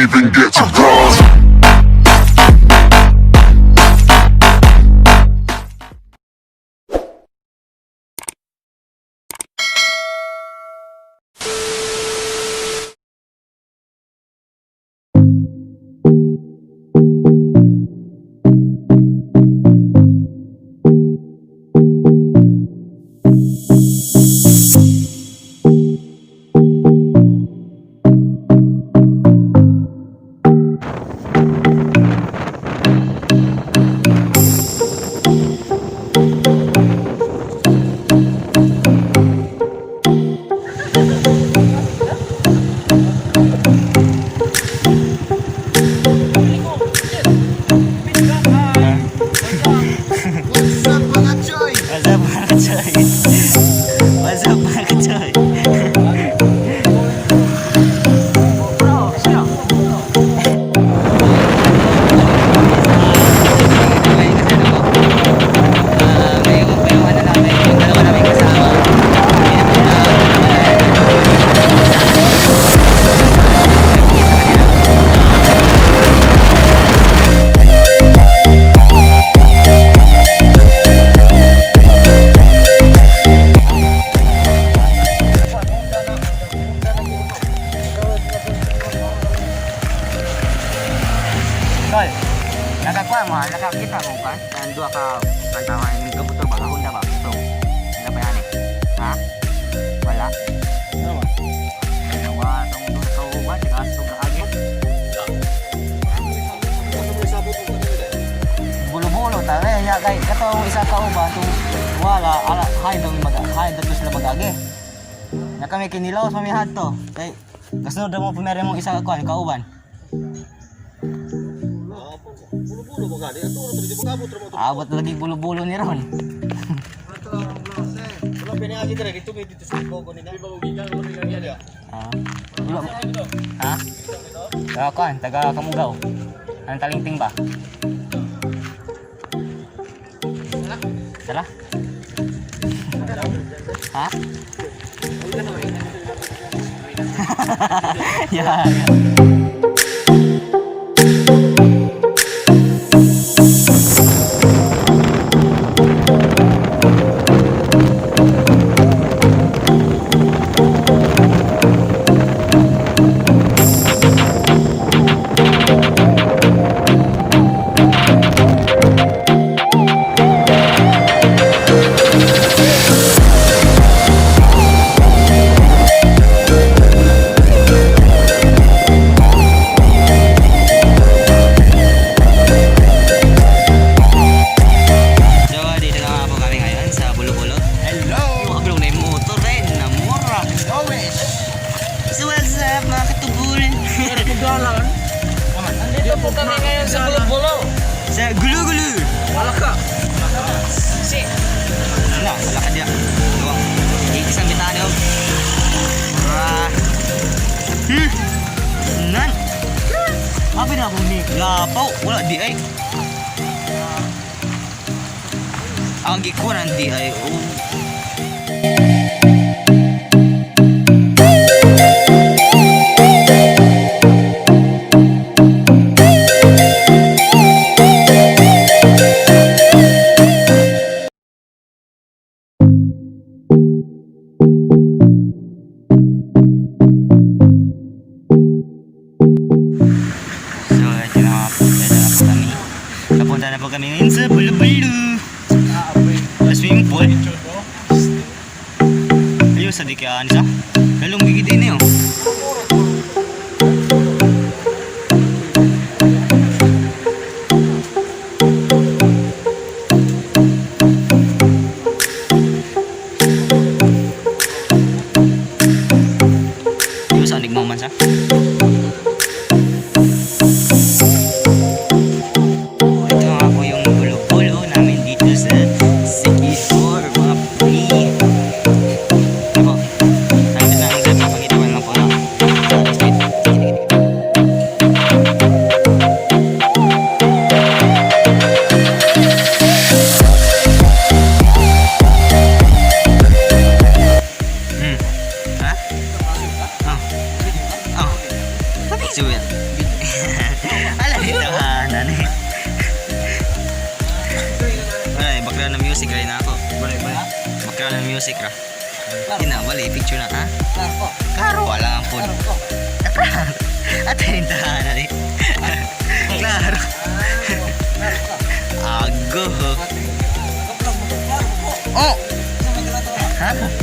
Even get to cross. What's up, mga choy? What's up, mga kachoy? What's up, mga kachoy? Bro, sino? May ano namin, yung dalawa namin kasama. Tol, nakakuha mo, nakakita mo ba? Ang duha ka pantawan, nagkabuto ba? Kahunda ba? Ito. Ano ba yan eh? Ha? Wala? Ano ba? Dalawa, itong duha ka uban, nag-asto ka agad. Bulo-bulo talaga ya kay katong isa ka uban tong wala ala hay daw mag hay daw sila magagi. Na kami kinilaw sa mi hadto. Kay kasunod mo pumere mong isa ka kuan kauban. Bulo-bulo ba gani? Ato ro di ba kabot ro Abot lagi bulo-bulo ni Ron. Wala pinaagi dire dito may dito sa Bogo nila. Di ba gikan wala pinagi ya. Ah. Bulo. Ha? Taga kuan, taga Kamugaw. Ang talingting ba? Tara. Ha? Yeah. So, dito na nga po kami ngayon sa Bulo-Bulo. Hello. Makablong na yung motor rin, namura. Always. So, what's up, mga katubul? Dito po kami ngayon sa Bulo-Bulo. Sa Gulo-Gulo! Wala ka. Si. Wala, wala ka diya. Duwang. Isang bitano. Ra. Nan. Abi na akong ni lapaw. Wala di ay. Ang gikuan di ay. Oh. So, ito na nga po. Ito na po kami. Napunta na po kami ngayon sa Bulu-Bulu. Sa swimming pool. Ayun, sa dikian siya. Lalong gigit din eh. Oh. Ayun, sa nigmaman siya. Ito nga po yung bulo-bulo namin dito sa Siquijor, mga pre. Ano po? Nandito na ang trip, napakita ko lang po na. Wait. Ha? Oh. Oh. Mabidyo yan. Ala dito ha, nani. Ay, background ng music rin ako. Balik, balik. Background ng music ra. Ina, bali, picture na ha. Klaro ko. Klaro, wala ang food. Klaro ko. Klaro. At yung tahanan eh. Klaro. Klaro ko. Ago. Klaro ko. Oh! Sa mga Ha?